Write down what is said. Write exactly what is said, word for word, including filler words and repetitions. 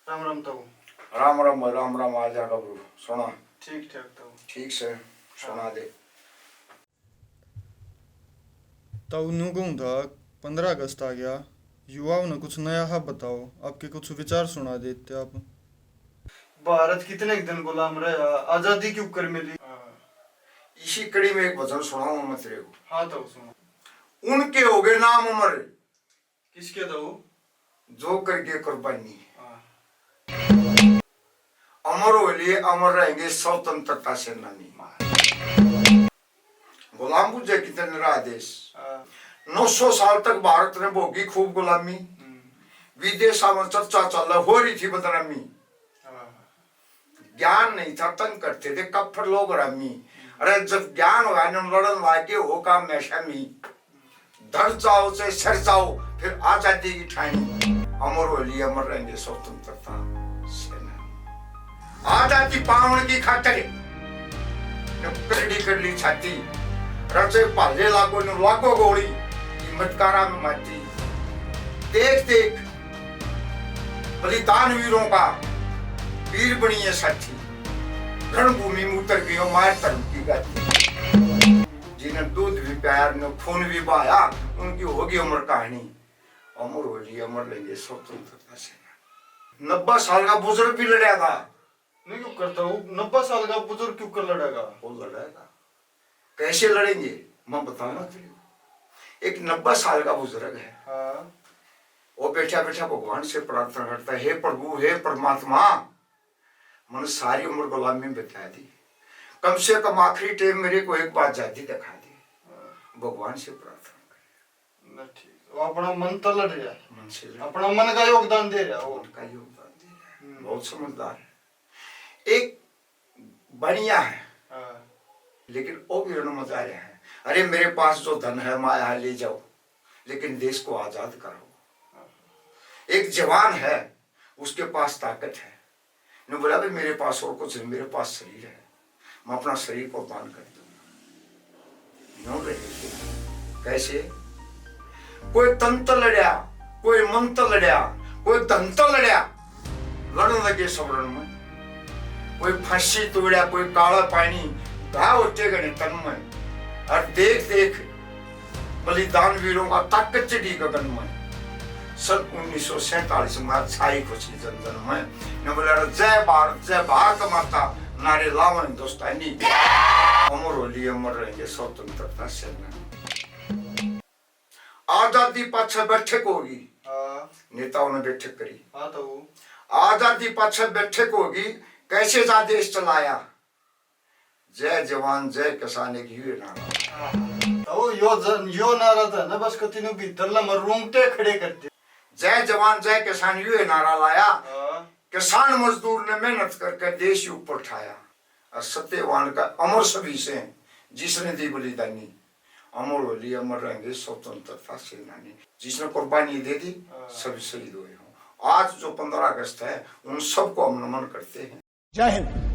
राम राम ताऊ। राम राम भाई, राम राम। आ जा गबरू, सुना। ठीक ठाक ताऊ। ठीक से सुना दे। ताऊ न्यू कहूँ था, पन्द्रह अगस्त आ गया, युवाओं ने कुछ नया हा बताओ, आपके कुछ विचार सुना देते आप। भारत कितने एक दिन गुलाम रहा, आजादी क्यों कर मिली? हाँ। इसी कड़ी में एक भजन सुनाऊं मैं तेरे को। हाँ ताऊ सुना। उनके हो गए नाम अमर। किसके ताऊ? जो करके कुर्बानी। हाँ। अमर हो लिए, अमर रहेंगे स्वतंत्रता सेनानी। गुलाम बुझे कितने रहा देश। हाँ। नौ सौ साल तक भारत ने भोगी खूब गुलामी। हम्म। विदेशा में चर्चा चल हो रही थी बदनामी। हाँ। ज्ञान नहीं था, तंग करते थे कफर लोग हरामी। अरे जब ज्ञान होगा ने लड़न लागे हो काम में शामी। धर जाओ चाहे सर जाओ, फिर आजादी की ठाणी। अमर हो लिए, अमर रहेंगे स्वतंत्रता सेनानी। आजादी पावन की खातिर जब करड़ी कर ली छाती, रचे भाले लागो न लागो गोली, हिम्मतकारा में माती। देख देख बलिदान वीरों का, वीर बनिए साथी। रणभूमि में उतर गयो मार धर्म की गाती। जिन्हें दूध भी प्यार ने खून भी बहाया, उनकी होगी अमर कहानी। अमर हो लिए, अमर रहेंगे स्वतंत्रता सेनानी। नब्बे साल का बुजुर्ग भी लड़ा था। नहीं, क्यों करता वो? नब्बे साल का बुजुर्ग क्यों कर लड़ेगा? वो लड़ेगा। कैसे लड़ेंगे, मैं बताऊंगा तेरे को। एक नब्बे साल का बुजुर्ग है। हाँ। वो बैठा बैठा भगवान से प्रार्थना करता है, "हे प्रभु, हे परमात्मा, मैंने सारी उम्र गुलामी बिता दी, कम से कम आखिरी टाइम मेरे को एक बार आजादी दिखा दे।" हाँ। भगवान से प्रार्थना करे। ना ठीक, वो अपना मन तो लड़ रहा है। मन से लड़। अपना मन का योगदान दे रहा है वो। मन का योगदान दे रहा है। हम्म। बहुत समझदार है। एक बढ़िया है। हाँ। लेकिन वो भी रण मचा रहा है। अरे, मेरे पास जो धन है, माया है, ले जाओ, लेकिन देश को आजाद करो। हाँ। एक जवान है, उसके पास ताकत है। ने बोला, "भाई, मेरे पास और कुछ नहीं, मेरे पास शरीर है, मैं अपना शरीर को दान कर दूंगा।" न्यू रहे थे। कैसे? कोई तंत्र लड़या, कोई मंत्र लड़या, कोई धंत्र लड़या, लड़न लगे सब रण में। कोई फांसी तोड़या, कोई काला पानी, घाव होते घने तन में। और देख देख बलिदान वीरों का ताकत चढ़ी गगन में। सन उन्नीस सौ सैंतालीस में छाई खुशी जन जन में। ने बोला, "जय भारत, जय भारत माता, नारे लावन हिंदुस्तानी।" अमर हो लिए, अमर रहेंगे स्वतंत्रता सेनानी। आजादी पाछे बैठक होगी। हाँ। नेताओं ने बैठक करी। हाँ तो वो। आजादी पाछे बैठक होगी, कैसे जा देश चलाया। जय जवान जय किसान एक यो नारा। तो यो जन, यो नारा तो है ना, बस कती नु भीतर ला मर रोंगटे खड़े कर दे। जय जवान जय किसान यो नारा लाया। हाँ। किसान मजदूर ने मेहनत करके देश ही ऊपर उठाया। और सत्यवान का अमर सभी से, जिसने दी बलिदानी, अमर हो लिए, अमर रहेंगे स्वतंत्रता सेनानी। जिसने कुर्बानी दे दी, हाँ। सभी शहीद हुए हों। आज जो पन्द्रह अगस्त है, उन सबको हम नमन करते हैं। जय हिंद।